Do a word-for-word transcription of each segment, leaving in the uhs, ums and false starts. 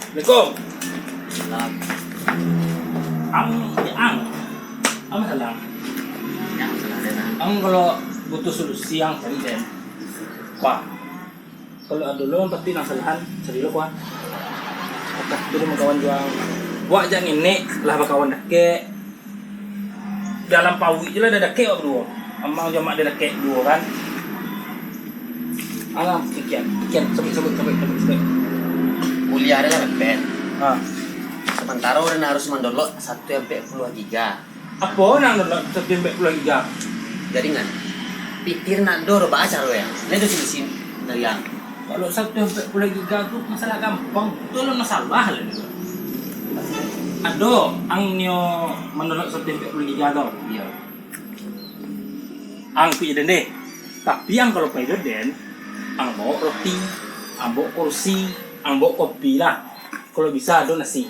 Assalamualaikum. Salam. Ang, ang. Ang salam. Ang salam, Den. Ang kalau butuh solusi, ang cari, Den. Wah. Kalau ado lo nan patuik nan salahan, cari lo, wah. Atas tu mangkawan juo. Wak jan ngenek lah bakawan dakek. Dalam pauik je lah dah dakek awak baduo. Amang jo amak dah dakek duo kan. Alah, sekian, sekian, sabuik, sabuik, sabuik, sabuik, sabuik. Kuliah dah lah, Ben. Ha. Samantaro dah harus mandownload satu M P puluah giga. Apo nan download satu M P puluah giga? Jaringan. Pikir nak do, baa caro yang. Nah, itu solusi dari yang. Kalau satu M P puluah giga tu masalah gampang. Tu lah masalah lah tu. Ado, ang nio mandownload satu M P puluah giga tu. Iya. Ang ikuik je den deh. Tapi ang kalau pai den, ang bawa roti, ang bawa kursi, ang bawa kopi lah. Kalau bisa ado nasi.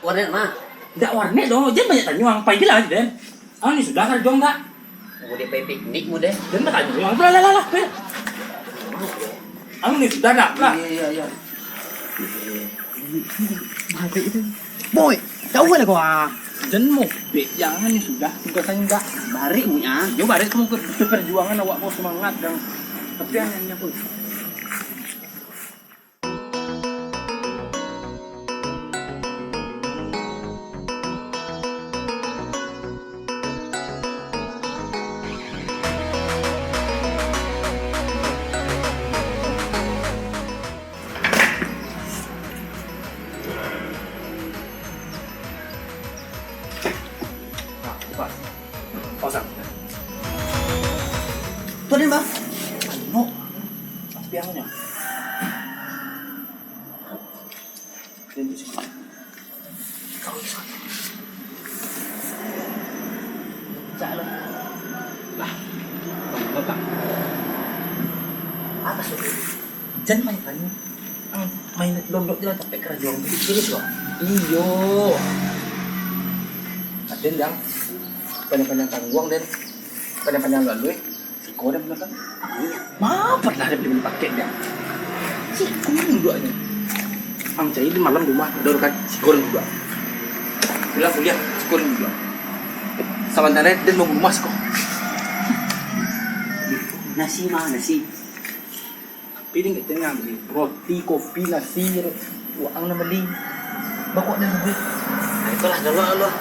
Warnet mah. Ndak warnet doh, jan banyak tanyo, ang pai je lah den. Ang ni sudah karajo ang dak? Mau dia pai piknik mau deh. Jan batanyo, ang lah, lah, lah, lah, pai. Ang ni sudah dak lah. Iya, iya, iya. Barik itu. Boy, jauah lah kau ah. Jan mobek, jangan ni sudah, tugas ang dak. Barik mu ah. Yo barik tu mungkin perjuangan awak kau semangat dan tapi ang hanya pun. Nah, pas. Pasang. Tu dia, Bang. Anu, sapiangnyo. Dia di sini. Kau di sana. Cak lah. Lah. Kau tak. Atas tu. Jan main tanya. Ang main download je lah, tapi karajo ang tu serius, Bang. Iyo. Aden, Jang. Panjang-panjang tangguang, Den. Panjang-panjang lalu, eh. Siko, Den, bener kan? Ma pernah den bali paket, Den? Siko duduaknyo. Ang cari di malam rumah, tidur kan? Siko den duduak. Bilang kuliah, siko den duduak. Samantaro den mau rumah siko. Nasi mah, nasi. Tapi den kecek ngambil roti, kopi, nasi, waang nan bali. Bakok den bali. Nah, itulah, dulu, dulu.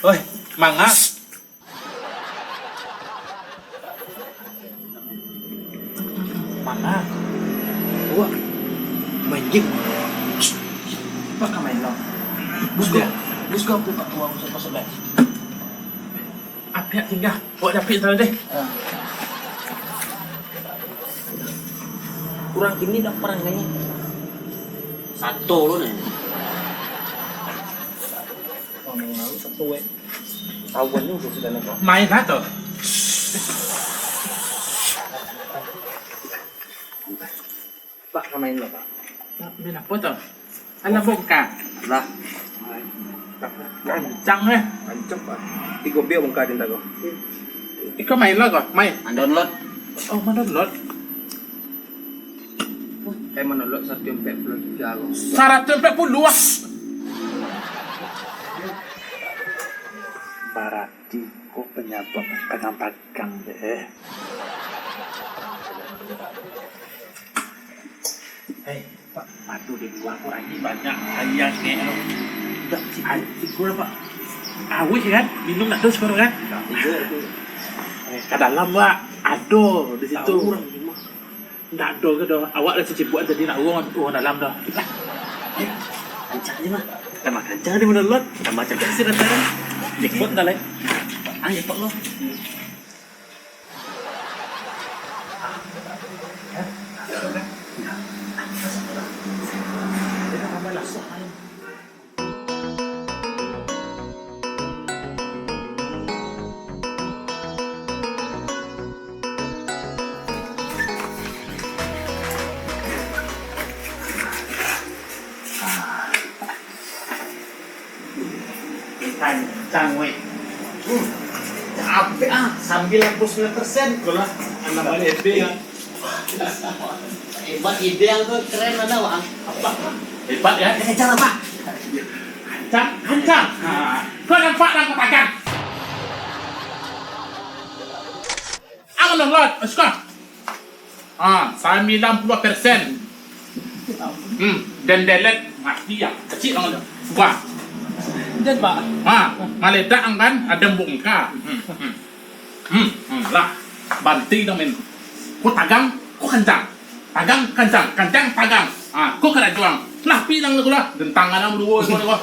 Oi, manga. Manga. Wah, main game. Apa ka main lo? Bus ko, bus ko, aku tak tahu, aku suka sudah. Apiak tinggal. Awak dapik tadi deh. Ah. Urang kini dah parang nyo. Sato lo ni. Urang lalu sato, eh. Tahuan ni sudah nak. Main lah tu. Pak, ka main lo, Pak. Main apo tu? Anak bongkar. Lah. Kancang, eh. Kancang, Pak. Tigo biak bongkar tinta ko. Iko main lo ko? Main. Mandownload. Oh, mandownload. Eh, mandownload saratus ampek puluah giga ko. Saratus ampek puluah, ah. Barati ko panyabab pagang-pagang deh. Hei, Pak, madu di lua ko aia banyak, aia angek tu. Dak, si, ai, siko lah, Pak. Auih kan? Minum nak tu siko kan? Dak, siko tu. Eh, ka dalam, Pak. Ado di situ. Tahu urang rumah. Ndak ado ke doh. Awak lah cicipuak tadi nak urang, urang dalam doh. Lah. Eh, rancak aja mah. Tambah kancang di mana lot, tambah cantik si datang. Jackpot dah lah. Ah, jackpot lo. Kancang, weh. Hmm. Capek ah, sambilan puluah sambilan persen. Itulah, anak balik S B ya. Hebat, ide yang tu keren, ada, Bang. Apa? Hebat ya. Kencang apa? Kancang, kancang. Ha. Kau nampak dah, kau tagang. Ang Lot, suka. Ah, sambilan puluah persen. Hmm, dan delet mati ya. Kecil banget. Wah. Dan, Pak. Ah, maledak ang kan, ada bongkar. Hmm, hmm. Hmm, hmm, lah. Banti dong, men. Ko tagang, ko kancang. Tagang, kancang, kancang, tagang. Ah, ko karajo ang. Lah, pi lang ko lah. Dentangan ang duo, duo, duo.